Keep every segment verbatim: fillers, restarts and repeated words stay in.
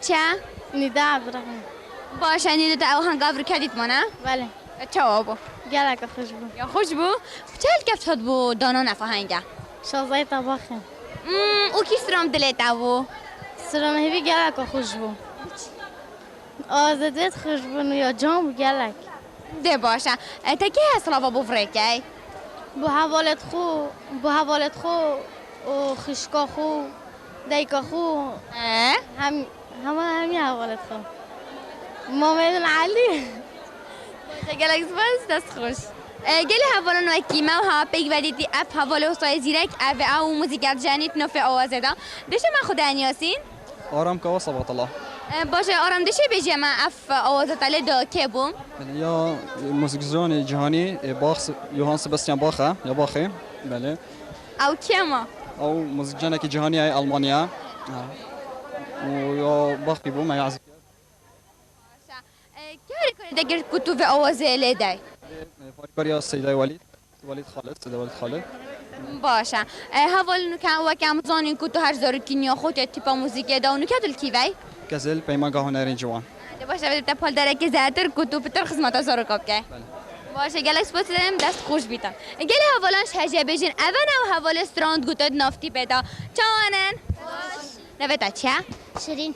Çi? Nîda Ebdurehman. Baş e, Nîda, te ew aheng vir kedî dima, ne? Belê. Çawa bû? Gelek xweş bû. Ya xweş bû? Çi helkeft hat bo danan ev ahenge? Şazayê Tebaxê. Hmm, û kî stran dilê te bû? Stran hêvî gelek xweş bû. Azê divêt xweş bûn û ya can bû gelek. Dê baş e. E, te kê hesrava bo virêkey? Bo hevalêt xwe, bo hevalêt xwe û xişka xwe, dayika xwe. E? Hem, hema hemî hevalêt xwe. Mamê min Elî. Baş e, gelek spas, dest xweş. E, gelê hevalan wekî me wiha pêk vedîtî ev hevalê Hosayê Zîrek, ev ê ew muzîker jenît nofê awazê de. Dişê me xwe de eniyasîn. Aram Kawa Sabatala. E, baş e, Aram, dişê bêjî me ev awaza te lê da kê bû? Belê, ya, e, muzîkjanê cîhanî, e, Bach, Johann Sebastian Bach e, ya Bachê. Belê. Ew kê ma? Ew muzîkcanekî cîhanî ye, Almanya. Ha. Û ya Bachî bû, me yazî kir. Baş e. E, kê harîkarî te kir ku tu vê awazê lê dey? E, harîkariya Seydayê Welîd. Welîd Xalid, Seyda Welîd Xalid. Baş e. E, hevalin û ke-, weke em zanîn ku tu her zarokî niya xwe tê tîpa muzîkê de û nûke tu li kî vey? Kezil, Peymanka Hunerên Ciwan. De baş e, te pal derekê zêdetir ku tu pitir xizmeta zaroka bikey. Belê. Baş e, gelek spas dikim, dest xweş bîtin. Gelê hevalan ji hejê bêjin, ev ne ew hevalê strand gote di nav tîpê de. Çawan in? Baş. Navê te çi ye? Şirîn.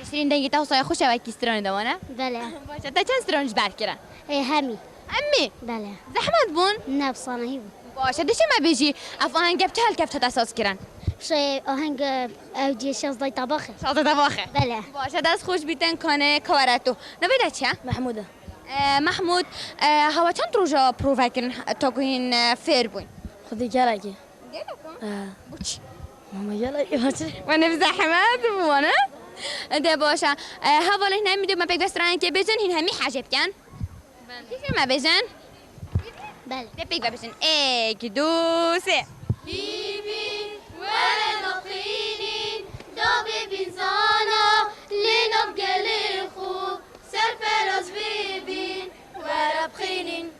E, Şirîn, dengê te hosaya xweş e, wekî stranê de wane? Belê. Baş e, te çend stran ji ber kirin? Ê, hemî. Hemî? Belê. Zehmet bûn? Ne, bi sanahî bû. Baş e, dişê me bêjî, ev aheng bi çi helkeft hate saz kirin? Şey, aheng, e, ew cî şazdayê Tebaxê. Şazdayê Tebaxê? Belê. Baş e, dest xweş bîtin, kanê kawere tu. Navê te çi ye? Mehmûd e. E, Mehmûd, e, hewa çend roja prove kirin, ta ku hîn, e, fêr bûn? Xwedî gelekî. Gelek ha? He. Buç. Mama gelek, buç. Wane bi zehmet bû, wane? De baş e. E, hevalên hemî de me pêk ve stranekê bêjin, hîn hemî hecê bikin. Belê. Kî me bêjin? Belê. De pêk ve bêjin. Êk, du, sê. Hîvî, were da qînîn, da bibîn zana, lê nav gelê xwe, serferaz bibîn, were bixînîn.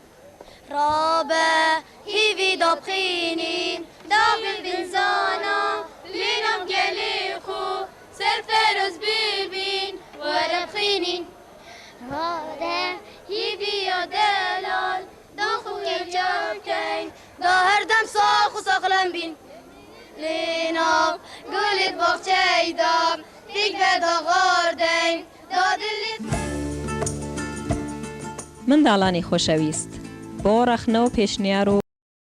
Rabe, hîvî da bixînîn, da bibin zana, lê nav gelê xwe, serferaz bibin, were bixînîn. Rabe, hîvî ya delal, da xwe kevca bikeyn, da her dem sax û saxlem bîn. Lê nav gulê baxçeyda, pêk ve da xwardeyn, da dilê. Mindalanê xoşewîst, bo rexne û pêşniyar û